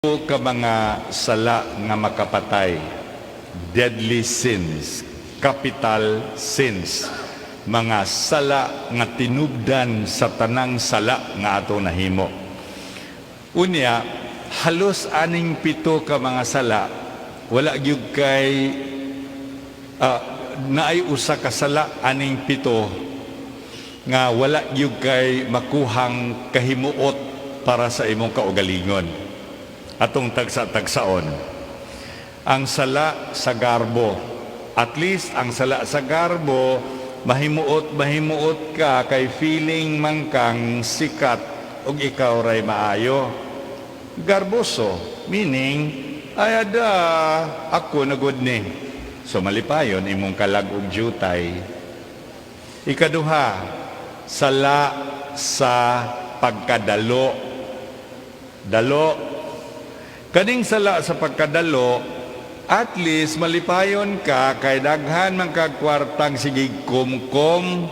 Ka mga sala nga makapatay, deadly sins, capital sins, mga sala nga tinubdan sa tanang sala nga ato nahimo. Unya, halos aning pito ka mga sala, wala gyud kay naay usa ka sala aning pito nga wala gyud kay makuhang kahimuot para sa imong kaugalingon. Atong tagsa-tagsaon. Ang sala sa garbo. At least ang sala sa garbo, mahimuot mahimuot ka kay feeling man kang sikat ug ikaw ray maayo. Garboso, meaning, ay ada, ako na gud ni. So malipayon imong kalag og jutay. Ikaduha, sala sa pagkadalo. Dalo. Kaning sala sa pagkadalo, at least malipayon ka kay daghan man kag kwartang sigig kumkom,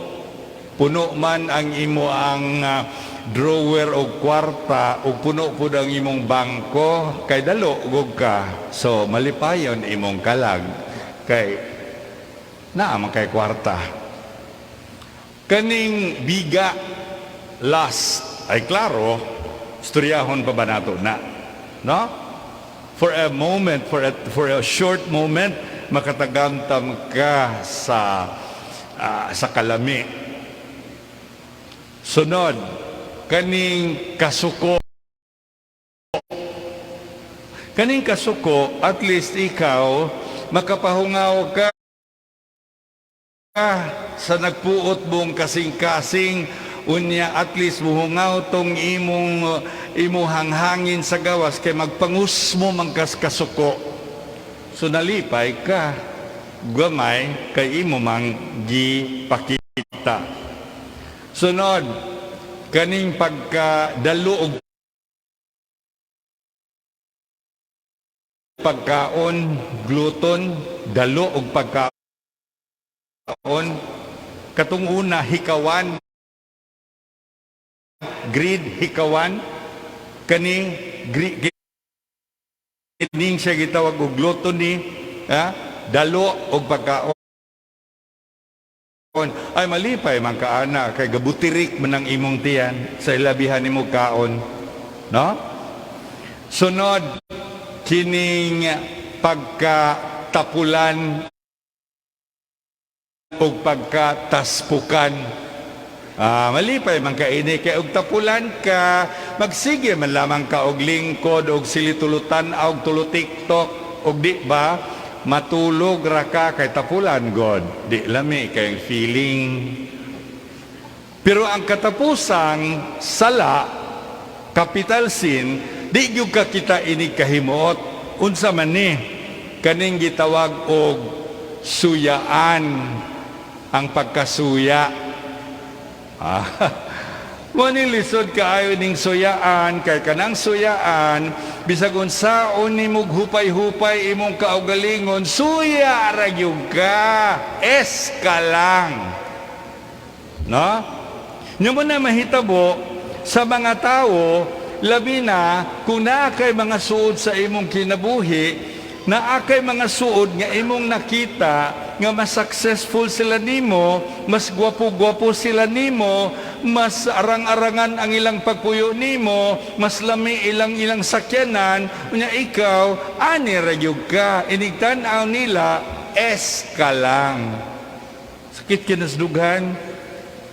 puno man ang imo ang drawer og kwarta ug puno pud ang imong bangko kay dalo gug ka. So malipayon imong kalag kay naa man kay kwarta. Kaning biga, lust, ay klaro, istoryahon pa ba nato na? No? For a moment, for a short moment, makatagamtam ka sa kalami. Sunod, kaning kasuko. Kaning kasuko, at least ikaw, makapahungaw ka sa nagpuot mong kasing-kasing. Unya, at least muhungaw tong imong imuhang hangin sa gawas kay magpangusmo man kas kasuko. So nalipay ka gamay kay imo mang gipakita. Sunod, kaning pagkadalo og pagkaon, glutton, dalo og pagkaon. Katong una, hikawan, greed, hikawan. Kani greed, kining siya gitawag og gluttony, ha? Dalo og pagkaon. Ay, malipay man ka ana kay gabutirik man ang imong tiyan sa ilabihan nimo kaon, no? Sunod, kining pagkatapulan ug pagkataspukan. Ah, malipay man ka ini kay og tapulan ka, magsige man lamang ka og lingkod og silitulutan og tulo TikTok og di ba matulog ra ka kay tapulan god. Di lami kay feeling. Pero ang katapusang sala, capital sin, di gyud ka kita inig kahimuot. Unsa man ni? Kaning gitawag og suyaan, ang pagkasuya. Ah, mo ni lisod kaayo ning suyaan kay kanang suyaan, bisag unsaon nimo hupay-hupay imong kaugalingon, suya ra gyud ka, es ka lang, no? Nya mo na mahitabo sa mga tawo, labi na kung naa kay mga suod sa imong kinabuhi, naa kay mga suod nga imong nakita nga mas successful sila nimo, mas gwapo-gwapo sila nimo, mas arang-arangan ang ilang pagpuyo nimo, mas lami ilang ilang sakyanan, unya ikaw, ani ra gyud ka. Inigtan-aw nila, es ka lang. Sakit kinasdughan,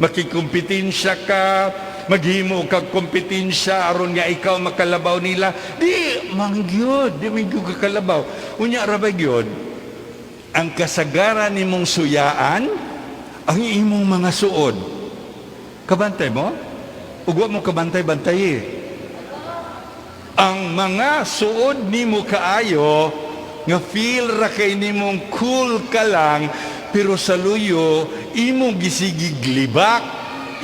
makikompetensya ka, maghimo kag kompetensya aron nga ikaw makalabaw nila. Di man gyud, di man gyud ka kalabaw. Unya ra ba gyud ang kasagaran nimong suyaan ang imong mga suod? Kabantay mo? Ug wa mo kabantay-bantay eh. Ang mga suod nimo kaayo nga feel ra kay nimong cool ka lang, pero sa luyo imong gisigig libak,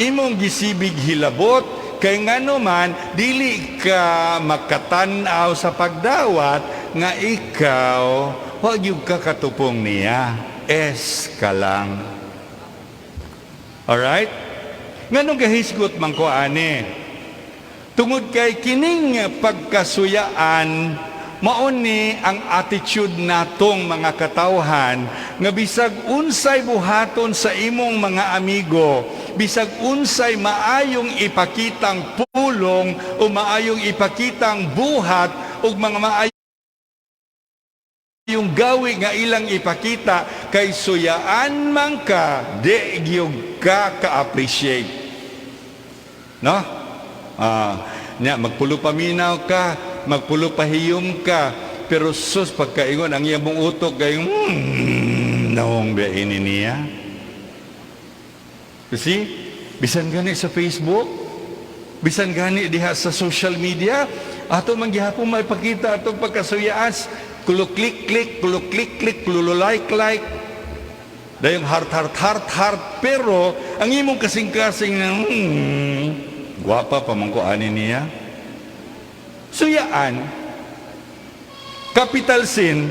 imong gisibig hilabot, kay ngano man dili ka makatan-aw sa pagdawat nga ikaw wa gyud ka katupong niya, es ka lang. Alright? Nganong gahisgot man ko ani? Tungod kay kining pagkasuyaan, mao ni ang attitude natong mga katawhan nga bisag unsay buhaton sa imong mga amigo, bisag unsay maayong ipakitang pulong o maayong ipakitang buhat ug mga maayong gawi nga ilang ipakita, kay suyaan man ka, di gyud ka ka-appreciate. No? Nya magpulo paminaw ka, magpulo pahiyom ka, pero sus, pagkaingon ang iyang utok kay nawong ba ini niya? You see? Bisan gani sa Facebook, bisan gani diha sa social media, ato man gihapon maipakita atong pagkasuyaan, kulo click click, kulo click click, kulo like like, dayong heart heart heart heart, pero ang imong kasing-kasing na, gwapa pa man ko ani niya. Suyaan, capital sin,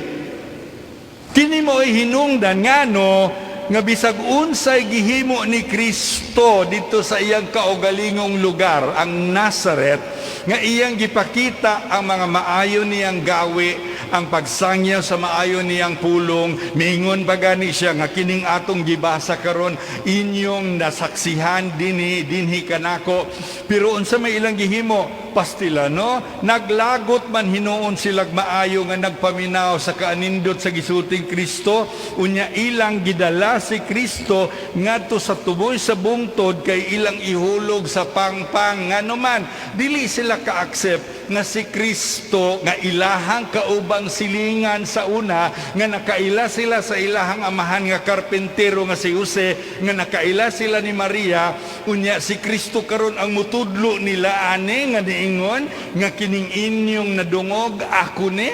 kini mo ay hinungdan ngano nga bisag unsay gihimo ni Kristo dito sa iyang kaugalingong lugar, ang Nazaret, nga iyang gipakita ang mga maayo niyang gawi, ang pagsangyaw sa maayo niyang pulong. Miingon pa gani siya nga kining atong gibasa karon, "Inyong nasaksihan dinhi, dinhi kanako." Pero unsa may ilang gihimo? Pastila, no? Naglagot man hinuon silag maayo nga nagpaminaw sa kaanindot sa gisulting Kristo. Unya ilang gidala si Kristo ngadto sa tumoy sa bungtod kay ilang ihulog sa pangpang, ngano man dili sila ka-accept nga si Kristo nga ilahang kaubang silingan sa una, nga nakaila sila sa ilahang amahan nga karpentero nga si Jose, nga nakaila sila ni Maria, unya si Kristo karon ang mutudlo nila ani nga niingon nga, "Kining inyong nadungog, ako ni."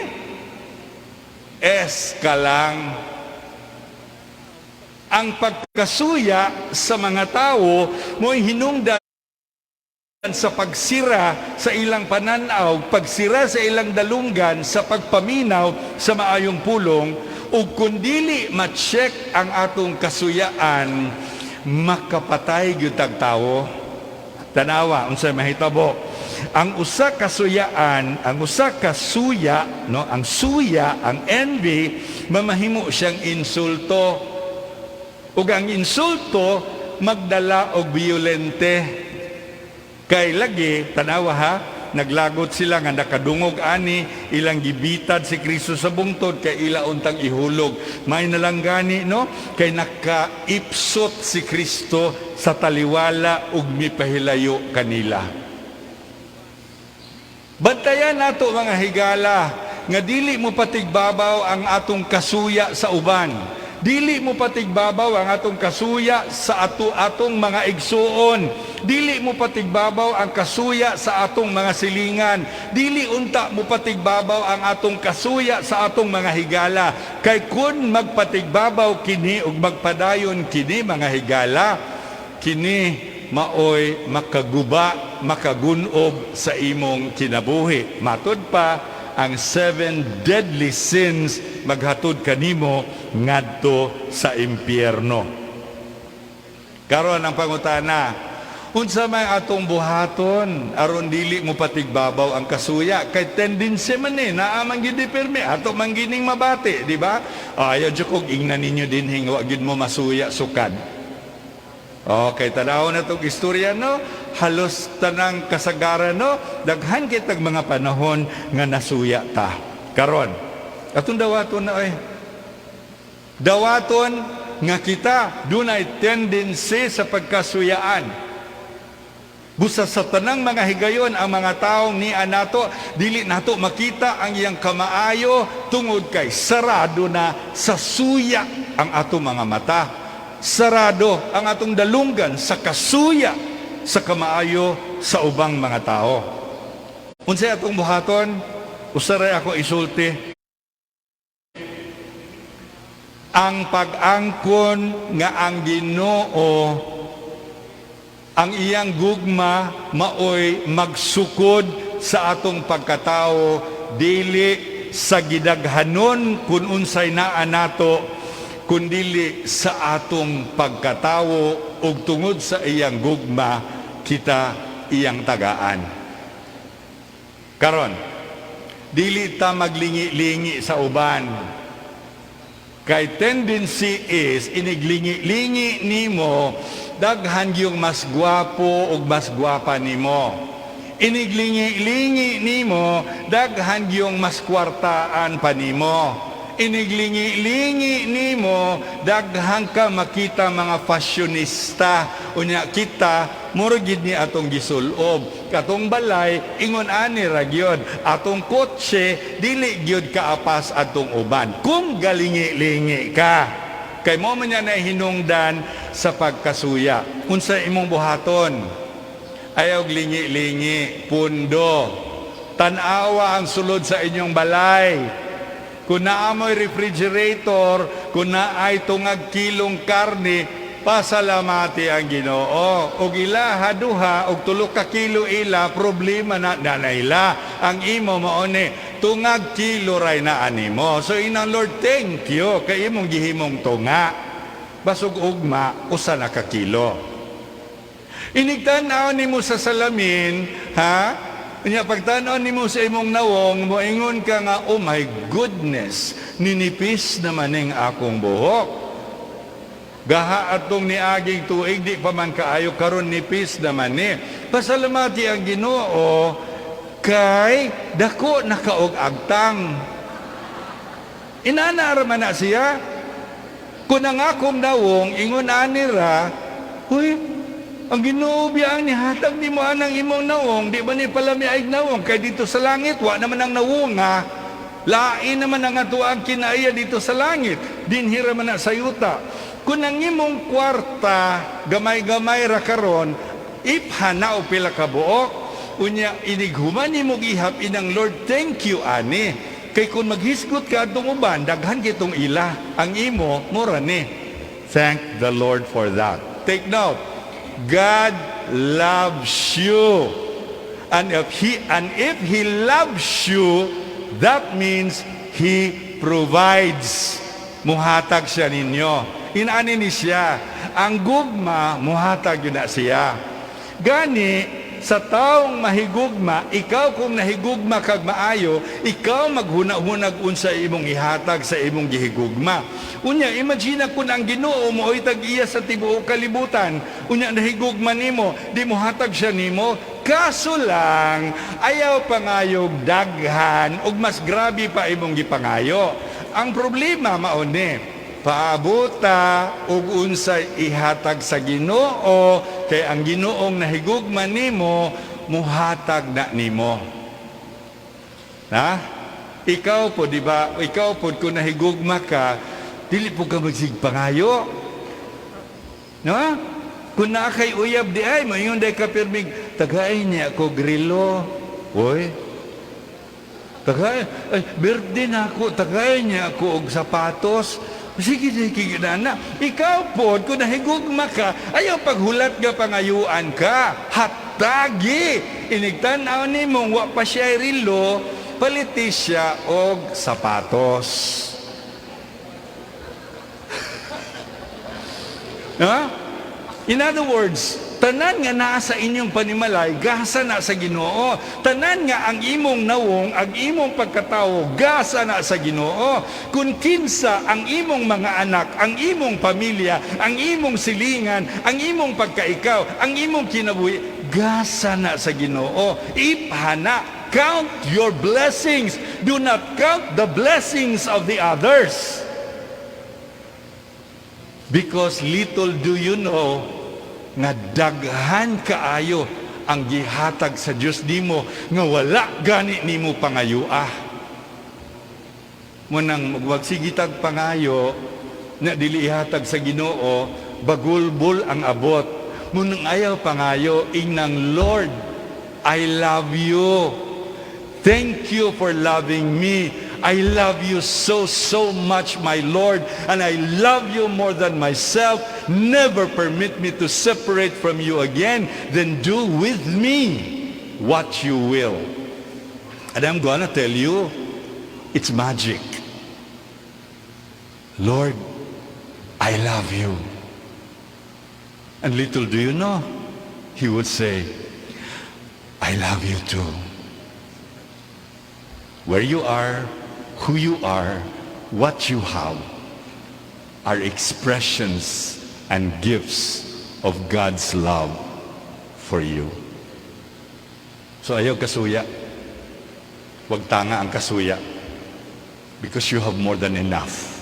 Es ka lang. Ang pagkasuya sa mga tao mo'y hinungdan sa pagsira sa ilang pananaw, pagsira sa ilang dalunggan, sa pagpaminaw sa maayong pulong, ug kung dili ma-check ang atong kasuyaan, makapatay gyud tag tawo. Tanawa unsay mahitabo. Ang usa ka suyaan, ang usa ka suya, no, ang suya, ang envy, mamahimo siyang insulto. Ug ang insulto magdala og violente. Kay lagi, tanawa ha, naglagot sila nga nakadungog ani, ilang gibitad si Kristo sa bungtod kay ila untang ihulog. May nalang gani, no? Kay nakaipsot si Kristo sa taliwala ug mipahilayo kanila. Bantayan nato, mga higala, nga dili mo patigbabaw ang atong kasuya sa uban. Dili mo patigbabaw ang atong kasuya sa ato atong mga igsuon. Dili mo patigbabaw ang kasuya sa atong mga silingan. Dili unta mo patigbabaw ang atong kasuya sa atong mga higala. Kay kun magpatigbabaw kini ug magpadayon kini, mga higala, kini maoy makaguba, makagunob sa imong kinabuhi. Matud pa, ang seven deadly sins maghatod kanimo ngadto sa impyerno. Karon ang pangutana, unsa may atong buhaton aron dili mo patigbabaw ang kasuya? Kay tendency man eh, naa man gyud pirmi ato man gining mabati, di ba? Ayaw jud kog ingnan ninyo dinhi wa gyud mo masuya sukad. Okay, tanaw na itong istorya, no? Halos tanang kasagaran, no? Daghan kitag mga panahon nga nasuya ta. Karon, atong dawaton na ay. Dawaton nga kita dunay tendency sa pagkasuyaan. Busa sa tanang mga higayon, ang mga taong ni nato, dili nato makita ang iyang kamaayo tungod kay sarado na sa suya ang atong mga mata. Sarado ang atong dalunggan sa kasuya sa kamaayo sa ubang mga tao. Unsay atong buhaton? Usaray ako isulti. Ang pag-angkon nga ang Ginoo, ang iyang gugma maoy magsukod sa atong pagkatao, dili sa gidaghanon kun unsay naa nato, kundili sa atong pagkatawo, ug tungod sa iyang gugma kita iyang tagaan. Karon, dili ta maglingi-lingi sa uban. Kay tendency is, iniglingi-lingi nimo, daghan yung mas gwapo ug mas gwapa nimo. Iniglingi-lingi nimo, daghan yung mas kwartaan pa nimo. Iniglingi-lingi nimo, daghan ka makita mga fashionista. Unya kita, mura gid ni atong gisulob. Katong balay, ingon ani ra gyud. Atong kotse, dili gyud kaapas atong uban. Kung galingi-lingi ka, kay mo man yan ay hinungdan sa pagkasuya. Unsa imong buhaton? Ayaw lingi-lingi, pundo. Tan-awa ang sulod sa inyong balay. Kung naa mo'y refrigerator, kung naay tungag kilong karne, pasalamati ang Ginoo. Og ila duha og 3 ka kilo ila, problema na na ila. Ang imo mao ni tungag kilo ray na animo. So inang Lord, thank you kay imong gihimong tunga. Basog ugma 1 na ka kilo. Inigtan-aw nimo sa salamin, ha? Unya pagtan-aw nimo sa imong nawong, moingon ka nga, "Oh my goodness, ninipis naman ning akong buhok. Gaha atong niaging tuig, di pa man kaayo, karon nipis naman ni." Pasalamati ang Ginoo kay dako na kaog agtang. Inana ra man na siya. Kung ang akong nawong ingon ani ra, "Uy, ang Ginoo biya ang nihatag nimo anang imong nawong, di ba ni palami ay nawong kay dito sa langit wa naman ang nawong ha. Lain naman ang ato ang kinaiya dito sa langit, dinhi ra man na sa yuta." Kung ang imong kwarta gamay-gamay ra karon, iphan na og pila ka buok, unya inighuman nimo gihap inang Lord, thank you ani. Kay kung maghisgot ka atong uban, daghan kitong ila. Ang imo mura ni. Thank the Lord for that. Take note. God loves you. And if He loves you, that means He provides. Muhatag siya ninyo. Inani ni siya. Ang gugma, muhatag yun na siya. Gani, sa taong mahigugma, ikaw kung nahigugma kag maayo, ikaw maghuna-hunag unsa imong ihatag sa imong gihigugma. Unya, imagine kung ang Ginoo mo tag-iya sa tibuok kalibutan, unya nahigugma nimo, di mo hatag siya nimo, kaso lang ayaw pangayog daghan ug mas grabe pa imong gipangayo. Ang problema mao ni, paabuta ug unsay ihatag sa Ginoo kay ang Ginoong nahigugma nimo muhatag na nimo. Ha? Ikaw po, di ba? Ikaw po, kung nahigugma ka, dili po ka magsigpangayo. No? Kung naa kay uyab di ay, mayon day ka pirmig, "Tagay niya ako grilo." Uy, tagay, ay, birthday na ako, tagay niya ako og sapatos. Sige, sige, na. Ikaw po, kung nahigugma ka, ayaw paghulat nga pangayuan ka. Hatagi! Inigtanaw ni mong wa pa siya rilo, paliti siya og sapatos. Ha? In other words, tanan nga naa sa inyong panimalay, gasa na sa Ginoo. Tanan nga ang imong nawong, ang imong pagkatawo, gasa na sa Ginoo. Kung kinsa ang imong mga anak, ang imong pamilya, ang imong silingan, ang imong pagkaikaw, ang imong kinabuhi, gasa na sa Ginoo. Iphana, count your blessings. Do not count the blessings of the others. Because little do you know nga daghan kaayo ang gihatag sa Dios nimo nga wala gani nimo pangayua. Mo nang magsigitag pangayo na dili ihatag sa Ginoo, bagulbol ang abot. Mo nang ayaw pangayo, ingnang Lord, I love you. Thank you for loving me. I love you so, so much, my Lord, and I love you more than myself. Never permit me to separate from you again. Then do with me what you will. And I'm gonna tell you, it's magic. Lord, I love you. And little do you know, He would say, "I love you too." Where you are, who you are, what you have, are expressions and gifts of God's love for you. So ayaw kasuya. Wag tanga ang kasuya. Because you have more than enough.